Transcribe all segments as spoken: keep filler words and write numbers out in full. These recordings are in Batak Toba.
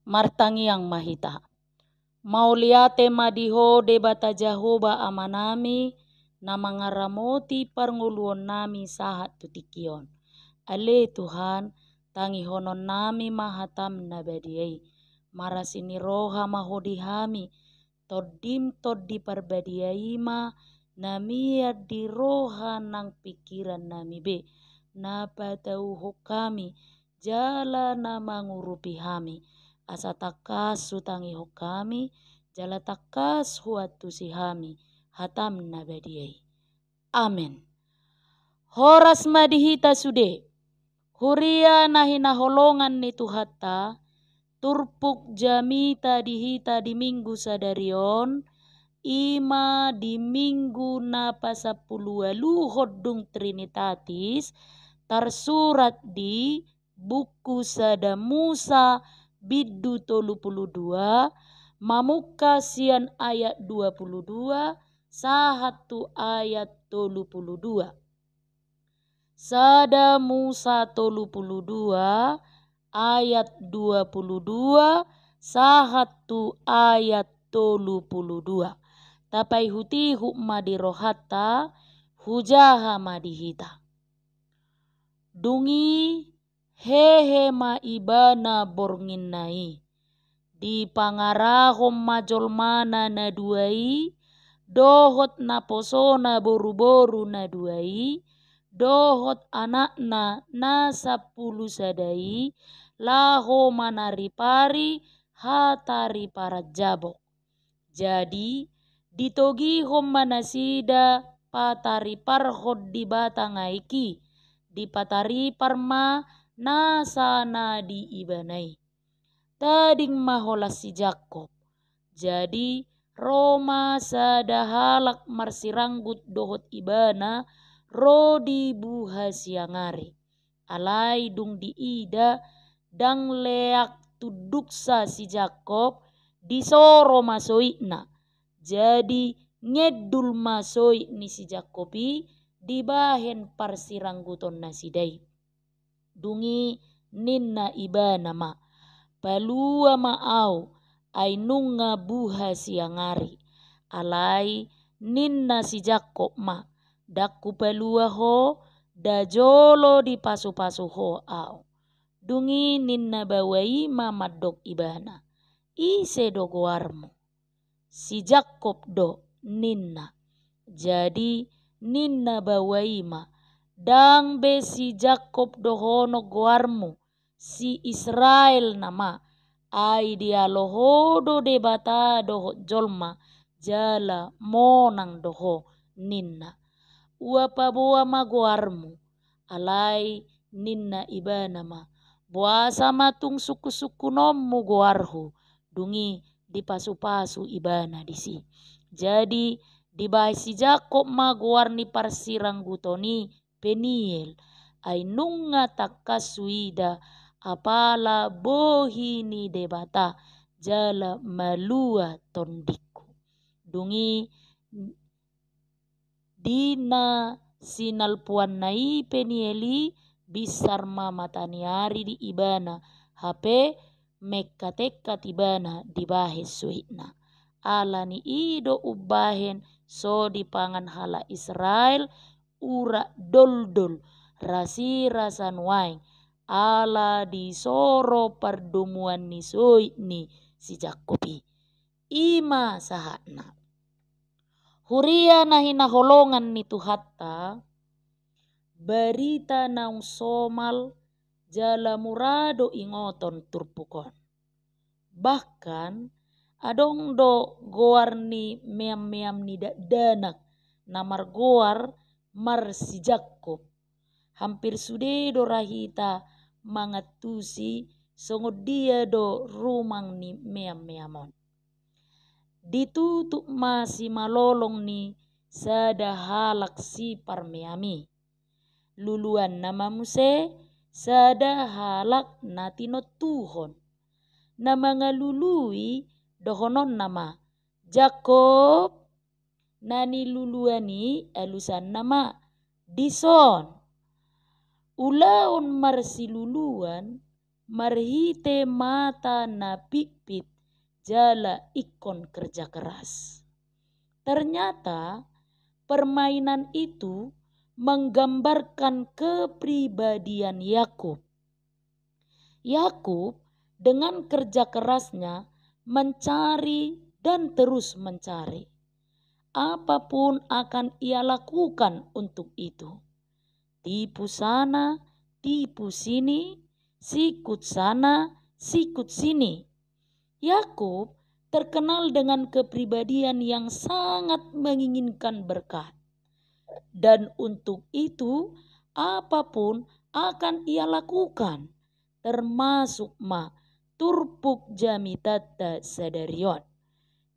Martangiang ma hita. Mauliate ma di Ho Debata Jahowa Amanami, na mangaramoti parngoluonnami sahat tu tingki on. Ale Tuhan, tangihononnami ma hataM na badia i. Marasi ni roha ma Ho di hami, TondiM Tondi Parbadia i ma na mian di roha nang pingkirannami be, na patauhon hami, jala na mangurupi hami, asa tangkas hutangihon hami, jala tangkas huantusi hami, hataM na badia i. Amen. Horas ma di hita sude, huria na hinaholongan ni Tuhanta, turpuk jamita di hita di Minggu sadari on, i ma di Minggu na pasampuluualuhon dung Trinitatis, tarsurat di buku Sada Musa bindu tolu pulu dua, mamungka sian ayat dua pulu dua, sahat tu ayat tolu pulu dua. Sada Musa tolu pulu dua, ayat dua pulu dua, sahat tu ayat tolu pulu dua. Tapaihutihut ma di rohanta, hujaha ma di hita. Dung i hehe ma ibana bornginna i. Dipangarahon ma jolmana na dua i, dohot naposona boruboru na dua i, dohot anakna na sampulu sada i, laho manaripari hatariparan jabok. Jadi, ditogihon ma nasida patariparhon di batang aek i, dipataripar ma nasa na di ibana i. Tading ma holan si Jakkob. Jadi, ro ma sada halak marsiranggut dohot ibana, ro di buha siang ari. Alai dung diida, ndang leak tunduksa si Jakkob, disoro ma soitna. Jadi, ngendul ma soit ni si Jakkob i dibahen parsiranggutonnasida i. Dung i ninna ibana ma, "Palua ma au, ai nunga buha siang ari." Alai ninna si Jakkob ma, "Ndang hupalua ho, nda jolo dipasupasu ho au." Dung i ninna baoa i ma mandok ibana, "Ise do goarmu?" "Si Jakkob do," ninna. Jadi ninna baoa i ma, "Ndang be si Jakkob dohonon goarmu, si Israel nama, ai dialo ho do Debata dohot jolma, jala monang do ho," ninna. "Ua paboa ma goarmu." Alai ninna ibana ma, "Boasa ma tung sungkunsungkunonmu goarhu?" Dung i dipasupasu ibana disi. Jadi dibahen si Jakkob ma goar ni parsirangguton i Peniel, ai nunga tangkas huida apala bohi ni Debata jala malua tondingku. Dung i di na sinalpuanna i Peniel i, binsar ma mataniari di ibana, hape mengkatengkat ibana dibahen soitna. Ala ni i do umbahen so dipangan halak Israel urat doldol rasirasa nuaeng, ala disoro pardomuan ni soit ni si Jakkob i. I ma sahatna. Huria na hinaholongan ni Tuhanta, barita naung somal jala mura do ingoton turpuk on. Bahkan adong do goar ni meammeam ni dakdanak na margoar marsi Jakkob. Hampir sude do ra hita mangantusi songon dia do rumang ni meammeam on. Ditutup ma simalolong ni sada halak siparmeam i. Luluanna ma muse sada halak na tinontuhon. Na mangalului dohononna ma, "Jakkob." Na niluluan i alusanna ma, "Dison." Ulaon marsiluluan marhite mata na pitpit jala ingkon kerja keras. Ternyata permainan itu menggambarkan kepribadian Yakub. Yakub dengan kerja kerasnya mencari dan terus mencari. Apapun akan ia lakukan untuk itu. Tipu sana, tipu sini, sikut sana, sikut sini. Yakub terkenal dengan kepribadian yang sangat menginginkan berkat. Dan untuk itu, apapun akan ia lakukan, termasuk ma turpuk jamitanta sadari on.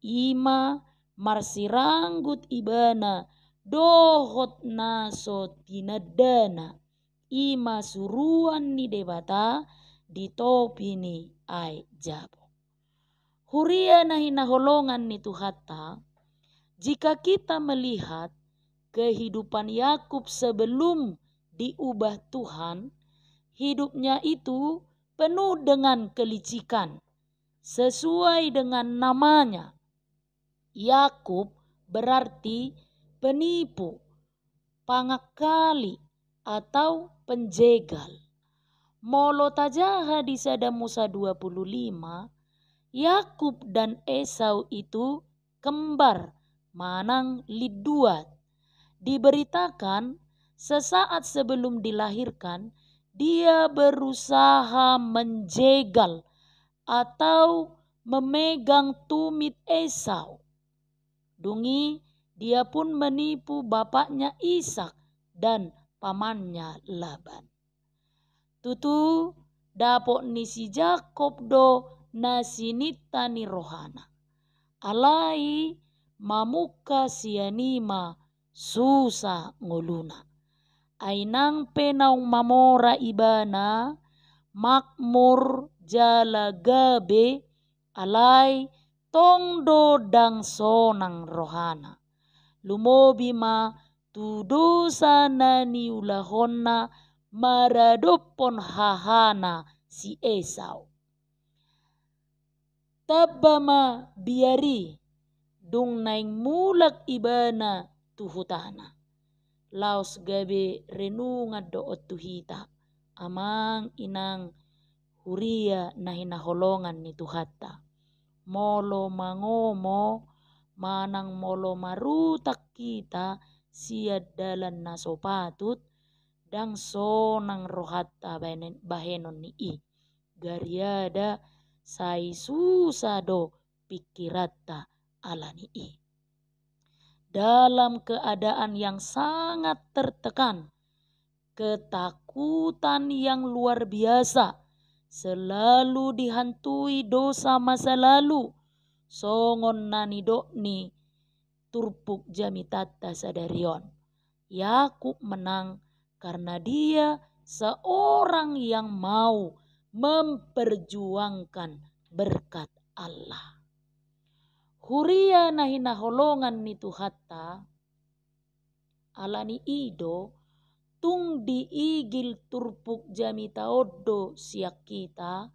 I ma marsiranggut ibana dohot na so tinandana, i ma suruan ni Debata di topi ni aek Jabok. Huria na hinaholongan ni Tuhanta, jika kita melihat kehidupan Yakub sebelum diubah Tuhan, hidupnya itu penuh dengan kelicikan, sesuai dengan namanya. Yakub berarti penipu, pangakali, atau penjegal. Molo tajaha di Sada Musa dua puluh lima, Yakub dan Esau itu kembar manang linduat. Diberitakan, sesaat sebelum dilahirkan, dia berusaha menjegal atau memegang tumit Esau. Dung i, dia pun menipu bapaknya Ishak dan pamannya Laban. Tutu, dapot ni si Jakkob do na sininta ni rohana. Alai mamungka sian i ma susa ngoluna. Ai nang pe naung mamora ibana, makmur jala gabe, alai tong do ndang sonang rohana. Lumobi ma tu dosa na niulahonna maradophon hahana si Esau. Tamba ma biar i, dung naeng mulak ibana tu hutana. Laos gabe renungan do on tu hita, amang inang huria na hinaholongan ni Tuhanta. Molo mangomo manang molo marutak hita sian dalan na so patut, ndang sonang rohanta bahen-, bahenon ni i. Gariada sai susa do pingkiranta ala ni i. Dalam keadaan yang sangat tertekan, ketakutan yang luar biasa, selalu dihantui dosa masa lalu, songon na nidok ni turpuk jamitanta sadari on. Yakub menang karena dia seorang yang mau memperjuangkan berkat Allah. Huria na hinaholongan ni Tuhanta, ala ni i do, tung diigil turpuk jamita on do sian hita,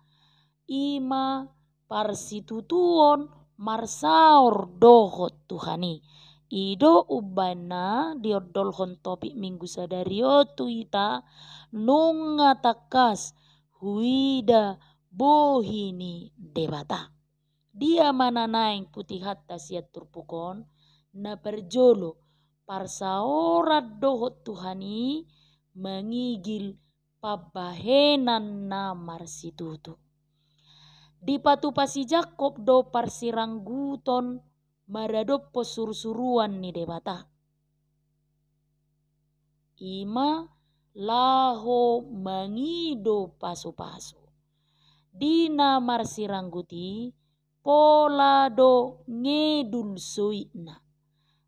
i ma parsitutuon marsaor dohot Tuhan i. I do umbahen na diondolhon topik Minggu sadari on tu hita, nunga tangkas huida bohi ni Debata. Dia ma na naeng putihonta sian turpuk on? Na parjolo, parsaoran dohot Tuhan i mangigil pambahenan na marsitutu. Dipatupa si Jakkob do parsirangguton maradophon surusuruan ni Debata. I ma laho mangido pasupasu. Di na marsiranggut i, pola do ngedul soitna.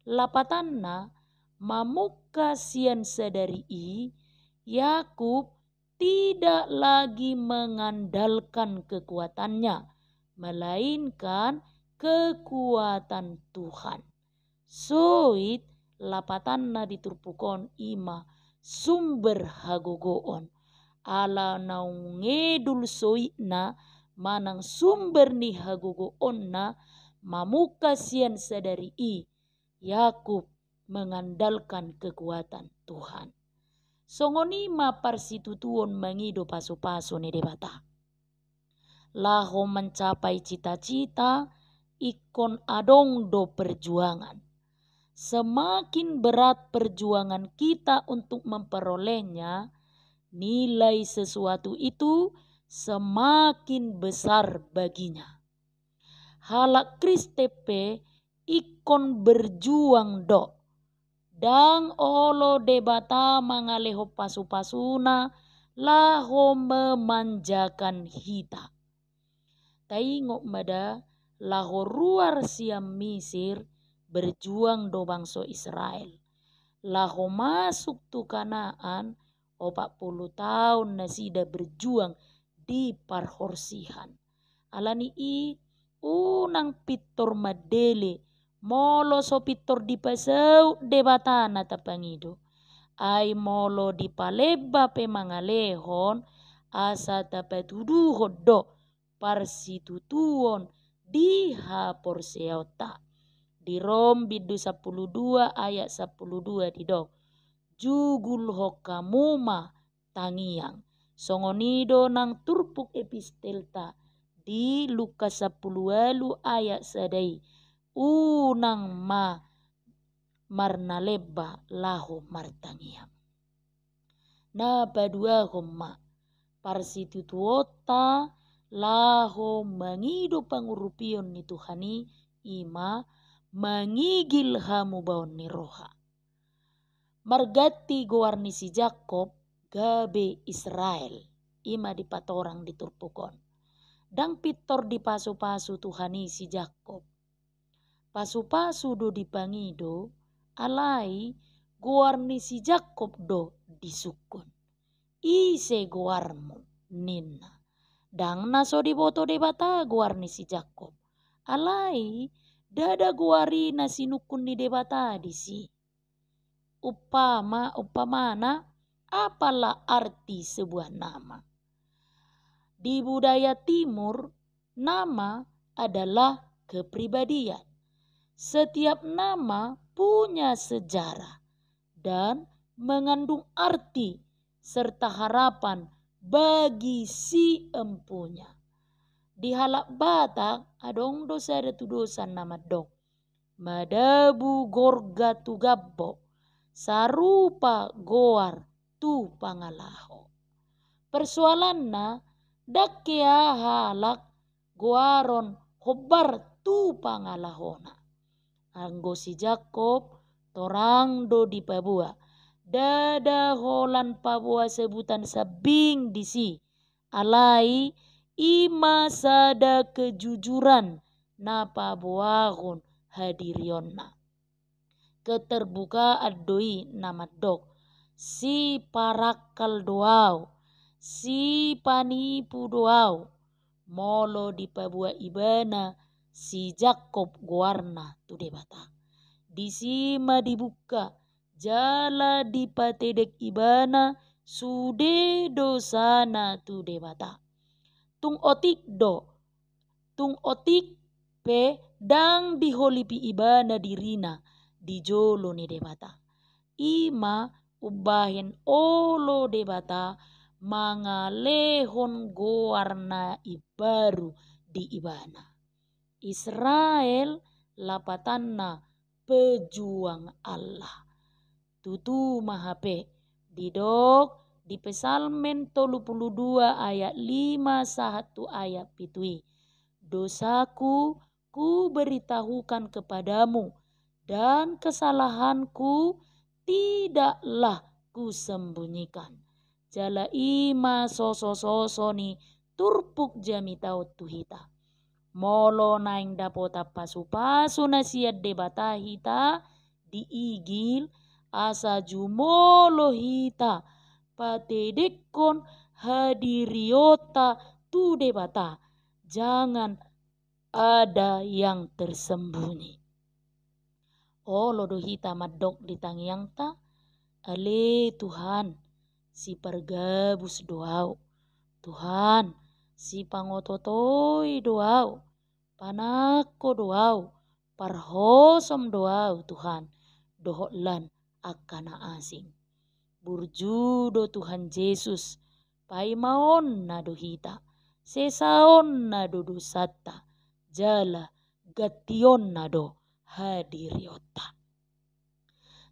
Lapatanna, mamungka sian sadari i, Yakub tidak lagi mengandalkan kekuatannya, melainkan kekuatan Tuhan. Soit lapatanna di turpuk on i ma sumber hagogoon. ala naung ngedul soitna manang sumber ni hagogoonna mamungka sian sadari i, Yakub mengandalkan kekuatan Tuhan. Songon i ma parsitutuon mangido pasupasu ni Debata. Laho mencapai cita-cita, ingkon adong do perjuangan. Semakin berat perjuangan kita untuk memperolehnya, nilai sesuatu itu semakin besar baginya. Halak Kristen pe ingkon berjuang do. Ndang olo Debata mangalehon pasupasuna laho memanjakan hita. Taingot ma da, laho ruar sian Misir, berjuang do bangso Israel. Laho masuk tu Kanaan, opat pulu taon nasida berjuang di parhorsihan. Ala ni i, unang pintor mandele, molo so pintor dipasaut Debata na tapangido. Ai molo dipalemba pe mangalehon, asa tapatuduhon do parsitutuon di haporseaonta. Di Rom bindu sampulu dua ayat sampulu dua didok, jugulhon hamu ma tangiang. Songon i do nang turpuk epistelta di Lukas sampulu ualu ayat sada i, unang ma marnalemba laho martangiang. Na paduahon ma, parsitutuonta laho mangido pangurupion ni Tuhan i, i ma mangigil hamubaon ni roha. Marganti goar ni si Jakkob gabe Israel, i ma dipatorang di turpuk on. Ndang pintor dipasupasu Tuhan i si Jakkob. Pasupasu do dipangido, alai goar ni si Jakkob do disungkun. Ise goarmu, ninna. Ndang na so diboto Debata goar ni si Jakkob. Alai ndada goar i na sinungkun ni Debata disi. Umpama, umpamana, apalah arti sebuah nama? Di budaya Timur, nama adalah kepribadian. Setiap nama punya sejarah dan mengandung arti serta harapan bagi si empunya. Di halak Batak adong do sada tudosan na mandok, madabu gorga tu gambok, sarupa goar tu pangalaho. Persoalanna, ndang hea halak goaron hombar tu pangalahona. Anggo si Jakkob, torang do dipaboa. Ndada holan paboa sebutan sambing disi. Alai, i ma sada kejujuran na paboahon hadirionna. Keterbukaan do i na mandok, siparakal do au, sipanipu do au, molo dipaboa ibana si Jakkob goarna tu Debata. Disi ma dibuka jala dipatedek ibana sude dosana tu Debata. Tung otik do, tung otik pe ndang diholipi ibana dirina di jolo ni Debata. I ma umbahen olo Debata mangalehon goar na imbaru di ibana. Israel lapatanna pejuang Allah. Tutu ma hape, didok di Psalmen tolu pulu dua ayat lima sahat tu ayat pitu i, dosaku kuberitahukan kepadamu, dan kesalahanku tidaklah kusembunyikan. Jala i ma sosososo ni turpuk jamita on tu hita. Molo naeng dapotan pasupasu na sian Debata hita, diigil, asa jumolo hita patedekkon hadirionta tu Debata. Jangan ada yang tersembunyi. Olo do hita mandok di tangiangta, ale Tuhan, sipargabus do ahu. Tuhan, sipangototoi do ahu, panangko do ahu, parhosom do ahu, Tuhan, dohot lan angka na asing. Burju do Tuhan Jesus, paimaonna do hita, sesaonna do dosanta, jala gantionna do hadirionta.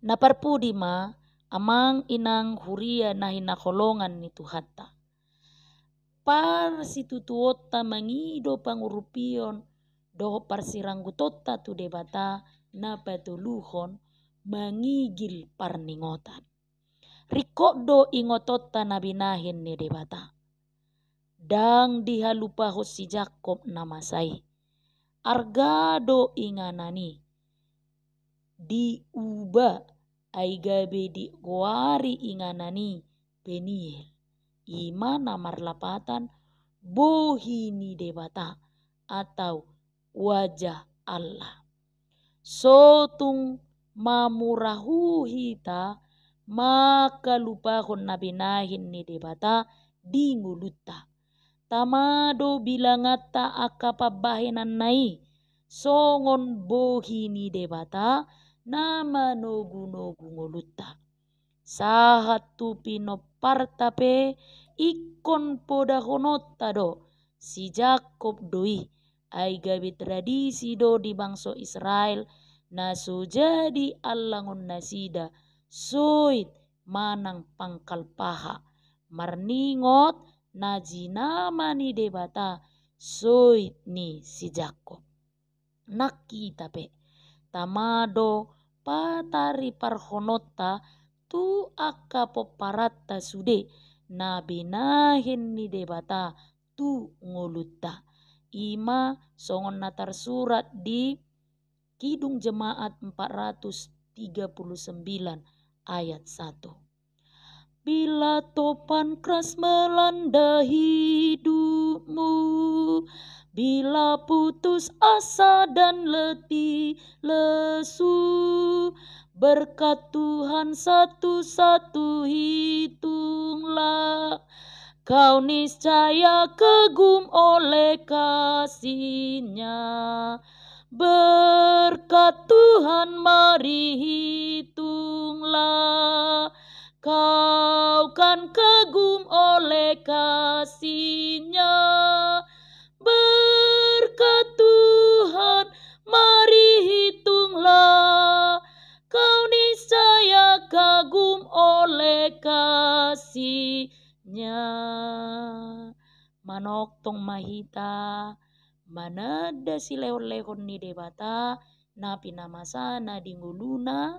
Na parpudi ma, amang inang huria na hinaholongan ni Tuhanta. Parsitutuonta mangido pangurupion dohot parsiranggutonta tu Debata, na patoluhon mangigil parningotan. Ringkot do ingotonta na binahen ni Debata. Ndang dihalupahon si Jakkob na masa i. Arga do inganan i diuba, ai gabe digoari inganan i Peniel. I ma na marlapatan bohi ni Debata atau wajah Allah. So tung mamurahu hita mangkalupahon na binahen ni Debata di ngolunta. Tama do bilanganta angka pambahenanna i, songon bohi ni Debata na manogunogu ngolunta. Sahat tu pinomparta pe ingkon podahononta do, si Jakkob do i, ai gabe tradisi do di bangso Israel, na so jadi allangon nasida, soit manang pangkal paha, marningot na jinama ni Debata, soit ni si Jakkob. Nang hita pe, tama do patariparhononta tu angka pomparanta sude na binahen ni Debata tu ngolunta. I ma songon na tarsurat di Kidung Jemaat empat ratus tiga puluh sembilan ayat satu. Bila topan keras melanda hidupmu, bila putus asa dan letih lesu, berkat Tuhan satu-satu hitunglah. Kau niscaya kagum oleh kasih-Nya. Berkat Tuhan mari hitunglah. Kau kan kagum oleh kasih-Nya. Berkat Tuhan mari hitunglah. Kau niscaya kagum oleh kasih-Nya. Manongtong ma hita mananda silehonlehon ni Debata na pinamasana di ngoluna,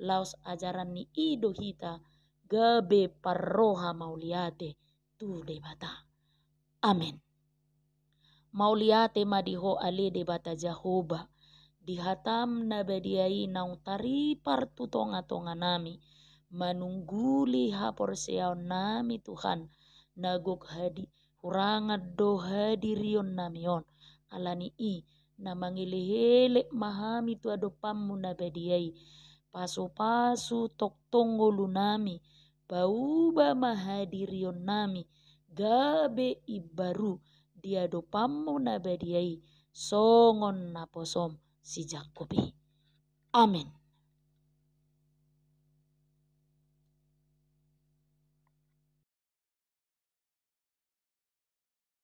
laos ajaran ni i do hita gabe parroha mauliate tu Debata. Amen. Mauliate ma di Ho ale Debata Jahowa, di hataM na badia i naung taripar tu tongatonganami, manungguli haporseaonnami Tuhan, na gok hadi-, hurangan do hadirionnami on, ala ni i na mangelekelek ma hami tu adopanMu na badia i. Pasupasu tongtong ngolunami, pauba ma hadirionnami gabe imbaru di adopanMu na badia i, songon naposoM si Jakkob i. Amen.